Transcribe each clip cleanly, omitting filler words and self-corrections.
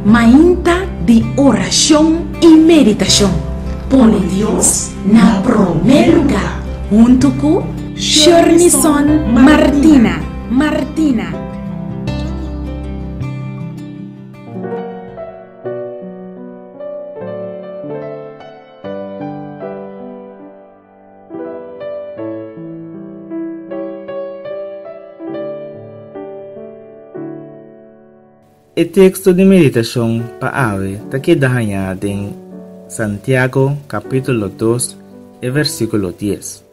Mainta di orashon i meditashon. Pone Dios na promé lugá huntu ku Shernison Martina. Martina. E teksto di meditashon pa awe ta keda hañá den Santiago kapítulo dos e versíkulo dies.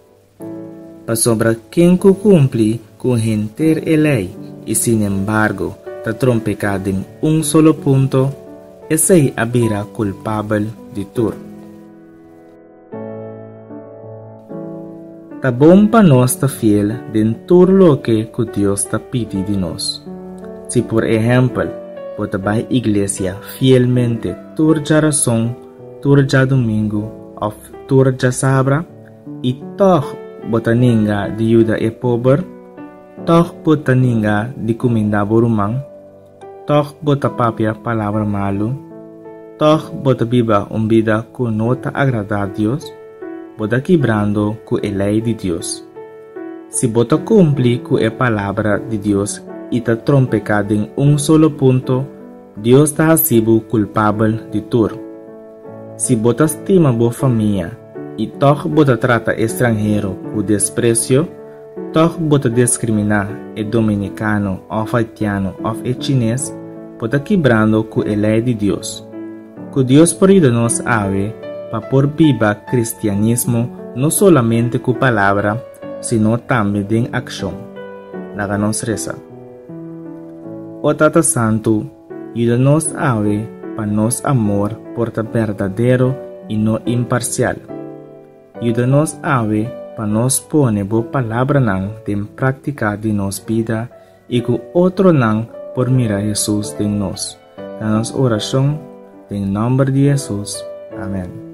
Pasobra ken ku kumpli ku henter e lei i sinembargo ta trompeká den un solo punto, esei a bira kulpabel di tur. Ta bon pa nos ta fiel den tur loke ku Dios ta pidi di nos. Si por ehèmpel bo ta bai iglesia fielmente tur djarason, tur djadumingu òf tur djasabra i tòg bo ta ninga di yuda e pober, tòg bo ta ninga di kumindá bo ruman, Tòg bo ta papia palabra malu? Tòg bo ta biba un bida ku no ta agradá Dios? Bo ta kibrando ku e lei di Dios. Si bo ta kumpli ku e palabra di Dios i ta trompeká den un solo punto, Dios ta hasi bo kulpabel di tur. Si bo ta stima bo famia i tòg bo ta trata e stranhero ku despresio, Tòg bo ta diskriminá e dominikano òf haitiano òf e chines, bo ta kibrando ku e lei di Dios. Ku Dios por yuda nos awe pa por biba kristianismo no solamente ku palabra, sino tambe den akshon. Laga nos resa. O Tata Santu, yuda nos awe pa nos amor por ta berdadero i no imparsial. Yuda nos awe pa nos pone bo palabranan den práktika di nos bida i ku otronan por mira Hesus den nos. Ta nos orashon den nòmber di Hesus. Amèn.